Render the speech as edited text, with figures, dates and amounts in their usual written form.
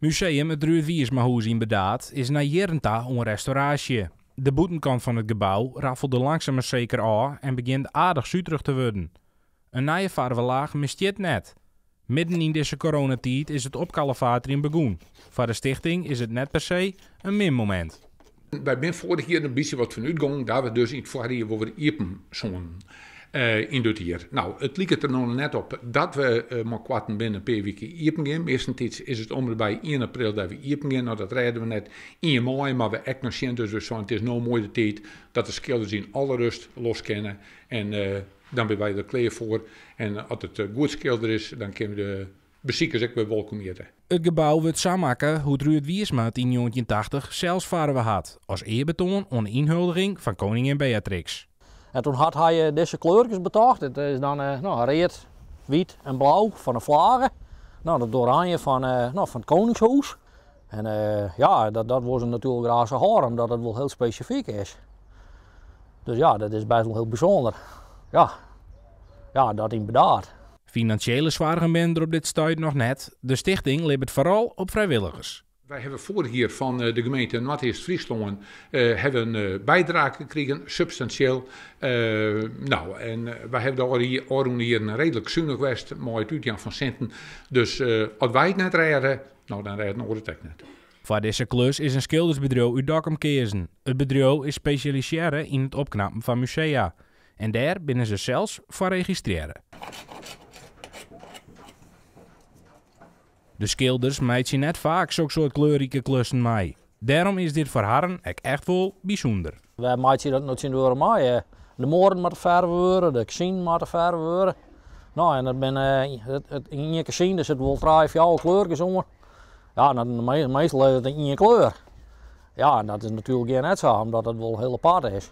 Museum It Ruurd Wiersmahûs yn Burdaard is nei jierren ta oan restauraasje. De bûtenkant fan it gebou raffelde langsum mar seker ôf en begjint aardich suterich te wurden. In nije farvelaach misstiet net. Midden yn dizze coronatiid is it opkalefaterjen begûn. Foar de stichting is it net per se in min momint. Wy binne foarich jier in bytsje wat fan útgongen dat we dus yn it foarjier wol wer iepen soenen yn dit jier. No, it liket der no net op dat we mei koarten binnen in pear wike iepen gean. Meastentiids is it om en by ien april dat we iepen gean. No, dat rêde we net. Ien maaie moatte we ek noch sjen. Dus we seinen it is no moai de tiid dat de skilders yn alle rust los kinne en dan binne wy der klear foar. En as it goed skildere is, dan kinne we de besikers ek wer wolkom hjitte. It gebou wurdt sa makke hoe't Ruurd Wiersma it yn 1980 sels farve hat, as earbetoan oan de ynhuldiging fan koningin Beatrix. En toen hat hy dizze kleurkes betocht. It is dan no, read, wyt en blau fan de flage. No, dat oranje fan, no, fan it koningshûs. En ja, dat, dat wol se natuerlik graach sa hâlde, omdat it wol hiel spesifyk is. Dus ja, dat is best wol hiel bysûnder. Ja, ja dat yn Burdaard. Finansjele soargen binne der op dit stuit noch net. De stichting libbet foaral op frijwilligers. Wy hawwe foarich jier fan de gemeente Noardeast-Fryslân hawwe in bydrage krigen, substansjeel. No, en wy hawwe de ôfrûne jierren reedlik sunich west mei it útjaan fan sinten. Dus as wy it net rêde, no dan rêdt in oar it ek net. Foar dizze klus is in skildersbedriuw út Dokkum keazen. It bedriuw is spesjalisearre yn it opknappen fan musea. En dêr binne se sels foar registrearre. De skilders meitsje net faak soksoart kleurrike klussen mei. Dêrom is dit foar harren ek echt wol bysûnder. Wy meitsje dat no tsjintwurdich mei. De muorren moatte ferve wurde, de kezinen moatte ferve wurde. No, en dat binne, yn ien kezyn der sit wol trije, fjouwer kleurkes oan. Ja, dan meastal is it ien kleur. Ja, en dat is natuerlik hjir net sa, omdat it wol hiel apart is.